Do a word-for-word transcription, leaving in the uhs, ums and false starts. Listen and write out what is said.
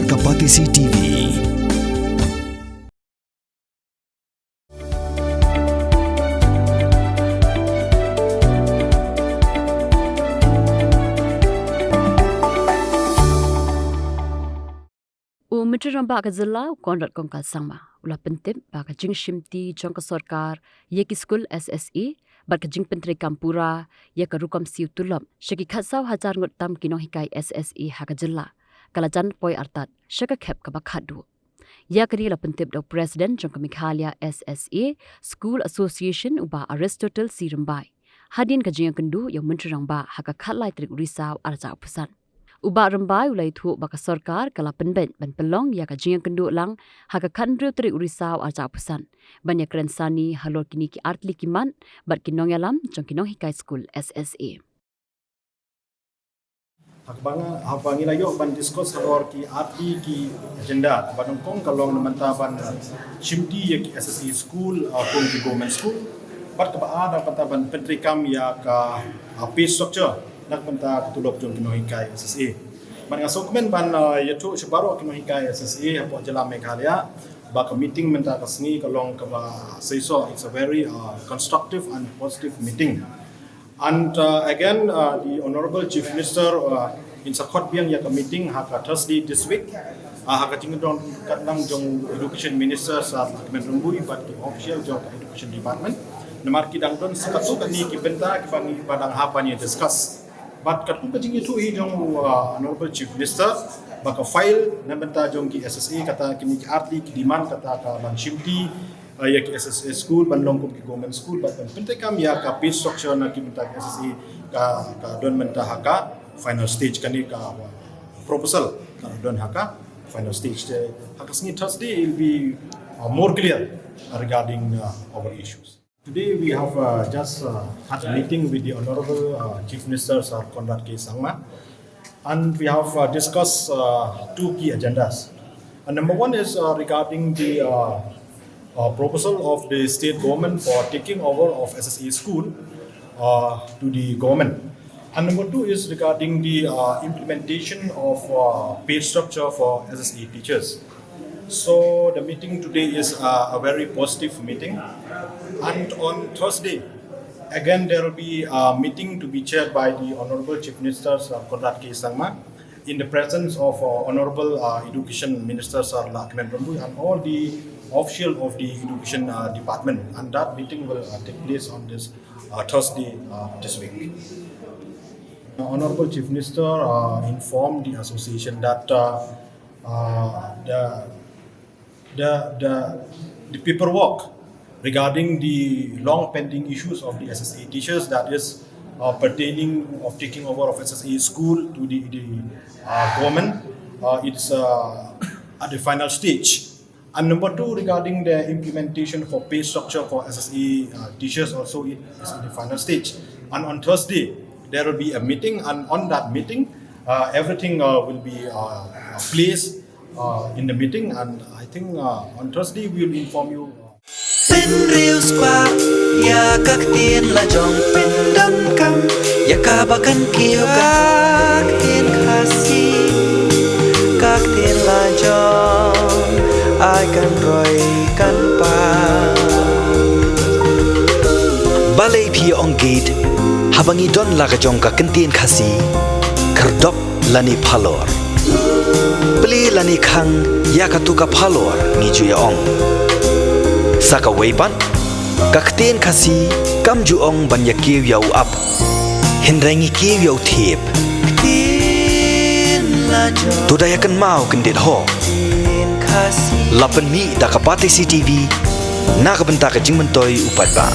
Ka Batesi T V. U Myntri Rangbah ka jylla, u Conrad Kongkal Sangma, u la pyntip ba ka jingshimti jong ka sorkar ïa ki skul S S A bad ka jingpyntreikam pura ïa ka rukom siew tulop sha ki khatsaw hajar ngut tam ki nonghikai S S A ha ka jylla, ka la jan poi artat sha ka khep kaba khatduh. Ïa kane la pyntip da u President jong ka Meghalaya S S A School Association, u Bah Aristotle C Rymbai, hadien ka jingïakynduh ïa u Myntri Rangbah ha ka khatlai tarik u Risaw arhajar arphew san. U Bah Rymbai u la ïathuh ba ka sorkar ka la pynbeit ban pynlong ïa ka jingïakynduh lang ha ka khathynriew tarik u Risaw arhajar arphew san, ban ïakren sani halor kine ki artylli ki mat bad ki nongïalam jong ki nonghikai skul S S A. Haba ngi, haba ngi la ïoh ban discuss halor ki artylli ki agenda, ba nyngkong ka long na bynta ban shimti ïa ki S S A school, uh, kum ki government school. Bad kaba ar na bynta ban pyntreikam ïa ka, uh, pay structure na bynta ka tulop jong ki nonghikai S S A. Bad nga sngewkmen ban, uh, ïathuh sha baroh ki nonghikai S S A hapoh jylla Meghalaya ba ka meeting mynta ka sngi ka long kaba seisoh, it's a very, uh, constructive and positive meeting. And, uh, again, uh, the Honorable Chief Minister, uh, in sa khot biang ïa ka meeting ha ka Thursday this week. Uh, ha ka jingdon katlang jong Education Minister Sir Lahkmen Rymbui bad ki official jong ka Education Department. Namar ki dang don sa katto katne ki bynta kiba ngi, ba dang hap ban ïa discuss. Bad katto ka jingïathuh hi jong, uh, Honorable Chief Minister ba ka file na bynta jong ki S S A, kata kine ki artylli ki demand, kata ka ban shimti, uh, ïa ki S S A school ban long kum ki government school, bad ban pyntreikam ïa ka pay structure na ki bynta ki S S A ka, ka don mynta ha ka final stage, kane ka, uh, proposal ka don ha ka final stage. Te ha ka sngi Thursday it'll be, uh, more clear regarding, uh, our issues. Today we have, uh, just, uh, had a meeting with the Honorable, uh, Chief Minister Sir Conrad K Sangma, and we have, uh, discussed, uh, two key agendas. And number one is, uh, regarding the, uh, uh, proposal of the state government for taking over of S S A school, uh, to the government. And number two is regarding the, uh, implementation of, uh, pay structure for S S A teachers. So the meeting today is, uh, a very positive meeting. And on Thursday, again, there will be a meeting to be chaired by the Honorable Chief Minister, Sir Conrad K Sangma, in the presence of, uh, Honorable, uh, Education Minister Sir Lahkmen Rymbui and all the official of the Education, uh, Department. And that meeting will, uh, take place on this, uh, Thursday, uh, this week. Uh, Honorable Chief Minister, uh, informed the association that, uh, uh, the, the, the, the paperwork regarding the long pending issues of the S S A teachers, that is, uh, pertaining of taking over of S S A school to the, the, uh, government, uh, it's, uh, at the final stage. And number two, regarding the implementation for pay structure for S S A, uh, teachers also, it is in the final stage. And on Thursday, there will be a meeting, and on that meeting, uh, everything, uh, will be, uh, placed, uh, in the meeting, and I think, uh, on Thursday we will inform you. Pynriewspah ïa ka ktien la jong, pyndonkam ïa kaba kan kiew ka ktien Khasi, ka ktien la jong, ai kan roi kan pang. Balei phi ong gate haba ngi don la ka jong ka ktien Khasi? Khyrdop lane phalor, plie lane khang ïa katu ka phalor, ngi ju ïa ong. Sa kawei pat, ka ktien Khasi kam ju ong ban ïa kiew ïa u ap, hynrei ngi kiew ïa u thiep. To da ïa kynmaw kyndit ho. La pynmih da ka Batesi T V na ka bynta ka jingmyntoi u paidbah.